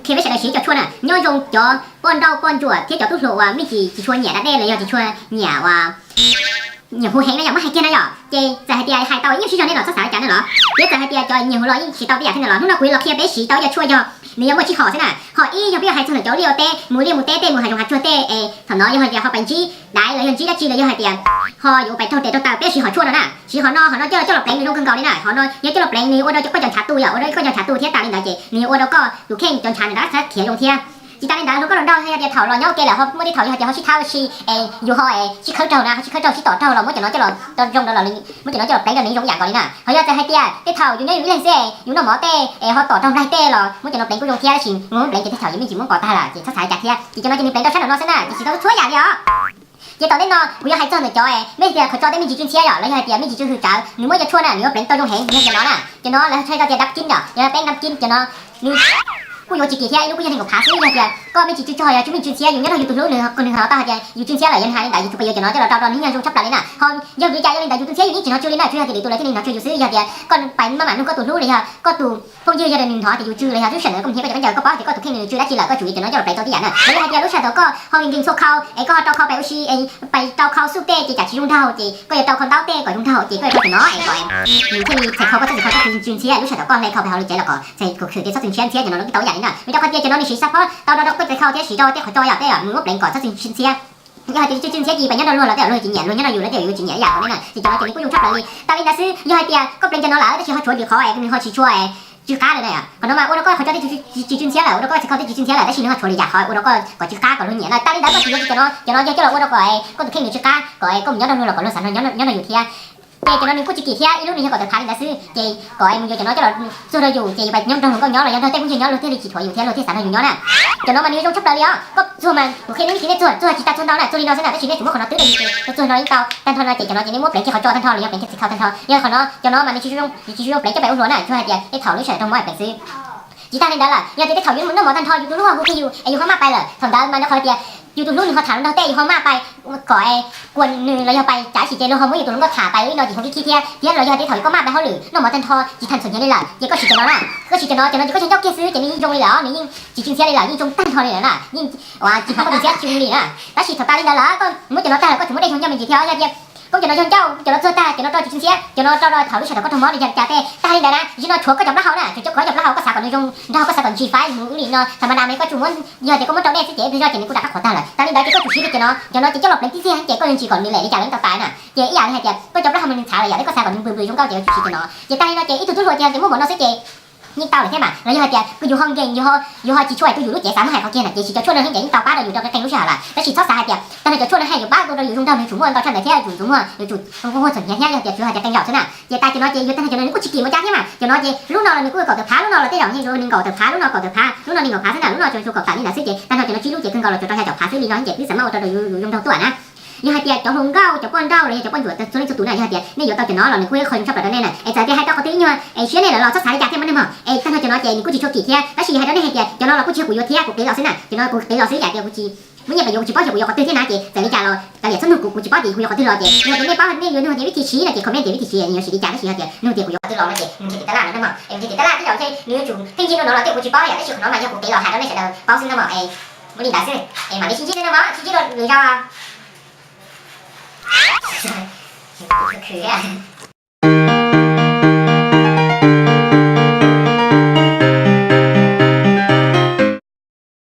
Qhia peb sawv daws siv cov tshuaj na, nyob zoo cov poj nrauj poj ntsuam thiab cov tub hluas uas me ntsis tsis tshua nyiam da dej los yog tsis tshua nyiam uas nyiam hu heev na yom, muab hais kiag na yom, ces txawm hais tias hais tau yeej sib zog nej los txhob xav li cas nej los, thiab txawm hais tias cov nyiam hu los yeej siv tau tej yam thiab nej los. Hnub no kuv los qhia peb siv tau ib co tshuaj yog nws yuav muaj tsib hom xwb na. Hom ib yog peb hais txog ntawm cov ua liaj ua teb, mus liaj mus teb tej, mus hav zoov hav tsuag tej es thaum no yog hais tias ho pais ntsib daiv los yog ntsib dab tsi los yog hais tias ho yuav pais raug tes raug taw, peb siv hom tshuaj no na, siv hom no, hom no coj coj los pleev nws zoo kawg nkaus li na. Hom no yog coj los pleev nws ua rau koj cov nchav tu yom, ua rau koj cov nchav tu thiab tas li ntawd ces nws yuav ua rau koj tus kheej cov ntshav nws rov qab khiav zoo thiab. Tsis tas li ntawd hluas nkauj hluas nraug yog tias thaum los nyob ua ke lawm ho muaj tej thaum yog hais tias ho sib thab ua si es yus ho sib khawb raug na, ho sib khawb raug sib tom raug los muab cov no coj los zoo rau, muab cov no coj los pleev rau nws zoo ib yam nkaus li na. Ho yog txawm hais tias tej thaum yus nyob yus ib leeg xwb es yus noj mov tej es ho tom raug nplaig tej los muab cov no pleev kuj zoo thiab, tab sis muab pleev ces tej thaum yus me ntsis muab nkaus tag lawm ces txhob xav li cas thiab. Ces cov no ces nws pleev rau sab nraum no xwb na, ces siv tau txhua yam li os. Ces tom ntej no kuv yuav hais txog ntawm cov es mej tias qhov tso tej me ntsis tsw ntxhiab yom, los yog hais tias me ntsis tsw hwm tsawv nws muab cov tshuaj na nws yuav pleev tau zoo heev, yog cov no na. Cov no lawv hais tau tias dab kib yom, yog peb dab kib, cov no nws kuj yuav tsis kim thiab, ib lub kuj yog nees nkaum phav xwb. Yog tias koj me ntsis tsw tsw ho yog tsw me ntsis tsw ntxhiab, yus nyob rau yus tus hlub nws ho tau hais tias yus tsw ntxhiab lawm, yog hais li ntawd yus tsuas pais yuav cov no coj los rau rau nws yeej zoo tshaj plaws li na. Ho yog vim li cas yog li ntawd yus tus ntxhiab yus yeej tsis hnov tsw li na, tsuas yog tias lwm tus lawv thiaj li hnov tsw yus xwb. Yog tias koj pais maj mam nug koj tus hlub los yog koj tus phooj ywg yog nws hnov tias yus tsw los yog lub sij hawm ntawd koj mus thiab koj cov kab ncaws koj paub tias koj tus kheej nws tsw dab tsi lawm koj tsum yuav cov no coj los pleev tau tib yam na. Los yog hais tias lub sij hawm thaum koj ho nkees nkees txhua khau es koj ho rau khau pais ua si es pais rau khau xuj tej ces cas tsis zoo nraug ces koj yuav rau khau ntaub tej kom zoo nraug ces koj yuav rau cov no es kom nws thiaj li txhais khau koj txhob txhais khau txhob tsw ntxhiab. Lub sij hawm thaum koj hle khau pais hauv lub tsev los kom txhais khau khwm tej txhob tsw ntxhiab ntxhiab, cov no lub tau ib yam li na. Vim rau qhov tias cov no nws siv xab phob tau rau rau koj txhais khau thiab siv rau tej qhov tso yom, tej yus muab pleev kom txhob tsw ntxhiab. Yog hais tias tsw tsw ntxhiab ces pais nyob rau luag los tej luag tsis nyiam, luag nyob rau yus los tej yus tsis nyiam ib yam nkaus li na. Ces cov no ces nws kuj zoo tshaj plaws li. Tas li ntawd xwb, yog hais tias koj pleev cov no lawm tab sis ho tshuav lwm qhov es nws ho tsis tshua tsw qab lawm na. Qhov no mas ua rau koj qhov tso tej tsw tsw ntxhiab lawm, ua rau koj txhais khau tej tsw tsw ntxhiab lawm tab sis nws ho tshuav lwm yam qhov ua rau koj kom tsw qab kom luag nyiam na. Tas li ntawd koj tsuas yuav cov no, cov no yog coj los ua rau kom koj tus kheej nws tsw qab kom koj mus nyob rau luag los kom luag xav nyob nrog yus thiab. Ces cov no nws kuj tsis kim thiab, ib lub nws yog kaum tawm phav li ntawd xwb. Ces kom mus yuav cov no coj los txuag rau yus ces yus pais nyob nrog luag nkauj nyob los yog nrog tej phooj ywg nyob luag thiaj li tsis thuam yus thiab luag thiaj xav nrog yus nyob na. Cov no mas nws zoo tshaj plaws li os, koj txuag mas kuv qhia nej vib thim nej txuag, txuag tsis tas txuag ntau na, txuag li no xwb na, tab sis nej tsuas muab qhov no twb rau yus ces txuag no yeej tau. Tag nrho no ces cov no ces nej muab pleev kiag qhov tso tag nrho los yog pleev kiag txhais khau tag nrho. Yog qhov no, cov no mas nws tsis zoo, nws tsis zoo pleev coj pais ua hluas na, tsuas hais tias tej thaum lub sij hawm raug mob pais xwb. Tsis tas li ntawd lawm, yog tias tej thaum yus noj mov tag nrho yus tus hlub ho hu kiag yus es yus ho maj pais lawm, thaum ntawd mas rau qhov tias yus tus hlub nws ho tham nrog tej yus ho maj pais kom kuas nws los yog pais cav sim ces luag ho muab yus tus hluas nkauj tham pais ua ib no ces hu khib khib thiab. Thiab los yog tej thaum yus koj maj pais hauj lwm noj mov tag nrho tsis tham txhuam nyiav li lawm ces koj siv cov no na, koj siv cov no, cov no ces koj cia ncauj kiag xwb ces nws yeej zoo li lawm, nws yeej tsis tsw ntxhiab li lawm, yeej zoo tag nrho li lawm na, yeej tsis hnov koj tus ntxhiab tsw li na. Tab sis thaum tas li ntawd lawm koj muab cov no tag lawm koj tsuas muab dej zoo ncauj me ntsis thiab, yog tias koj cov no cog ncauj, cov no txuag tag, cov no rau tsis tsw ntxhiab, cov no rau rau thaum lub sij hawm thaum koj raug mob li cas tej. Tas li ntawd na, zaum no tshuav koj cov plaub hau na, tshuav cov koj cov plaub hau koj xav kom nws zoo nrog koj xav kom ntsis faib mus ib li no tham ma da me koj tsuas muab, yog tias koj muab rau dej xwb ces ib pliag zoj ces nws kuj rov qab qhuav tag lawm. Tas li ntawd ces koj tsuas siv kiag cov no, cov no ces coj los pleev tib txiag ces koj ntsis kom nws lem li cas los yeej tau tas na. Ces ib yam li hais tias koj cov plaub hau mas nws ntxham lawm yom, koj xav kom nws npws npws zoo nkauj ces koj tsuas siv cov no. Ces tas li no ces ib tug tub hluas ces yog tias muaj mov no xwb ces yeej tau lawm thiab mas. Los yog hais tias yus ho nkees, yus ho tsis tshua hais tu yus lub cev xav muab hais qhov kiag na ces siv cov tshuaj no heev ces yeej tau pab rau yus rau kev qee lub sij hawm lawm. Tab sis txhob xav hais tias tag nrho cov tshuaj no hais yuav pab tau rau yus zoo nraug nws tsum muaj ntau tshaj ntawd thiab yus tsum muaj, yus tsum hu hu txhuam hniav thiab yog tias tsuas hais tias qee zaum xwb na. Ces tas cov no ces yog tag nrho cov no nws kuj tsis kim ua cas thiab mas. Cov no ces lub no los nws kuj kaum tawm phav, lub no los tej zaum yeej zoo nees nkaum tawm phav, lub no kaum tawm phav, lub no nees nkaum phav xwb na, lub no tsuas yus kaum phav li ntawd xwb ces tag nrho cov no tsib lub ces kawg nkaus los tsuas rau xya caum phav xwb li no ces twb xav muab ua rau yus zoo nraug tuaj na. Yog hais tias cov hluas nkauj, cov poj nrauj los yog cov poj ntsuam txhua leej txhua tus na, yog hais tias nej yuav tau cov no los nws kuj ib qho zoo tshaj plaws rau nej na. Es txawm tias hais tau qhov twg ib nyuag es siab nej lawm los txhob xav li cas thiab mas nej mog. Es tag nrho cov no ces nws kuj tsis tshua kim thiab, tab sis hais rau nej hais tias cov no los kuj tsis yog kuv yuav thiab, kuv qiv los xwb na. Cov no kuv qiv los xwb, yam tias kuv tsis muaj nyiaj pes yuav, kuv tsis paub xyov kuv yuav qhov twg thiab na, ces txawm li cas los kav liam txhob nug kuv, kuv tsis paub tias kuv yuav qhov twg los ces yog tias nej paub nej yuav nug tias vib thim siv no ces comment tias vib thim siv nws yuav siv li cas, tab sis yog tias nug tias kuv yuav qhov twg los no ces nws nrhiav tiv tab laj no na mog. Es nws nrhiav tiv tab laj tej zaum ntshe nws yuav tsum pheej ntsib lub no los tej kuv tsis paub yom, tab sis qhov no mas yog kuv qiv los hais rau nej sawv daws paub xwb no mog. Es ua li ntawd xwb, es mam li sib ntsib dua na mog, sib ntsib dua lwm zaus.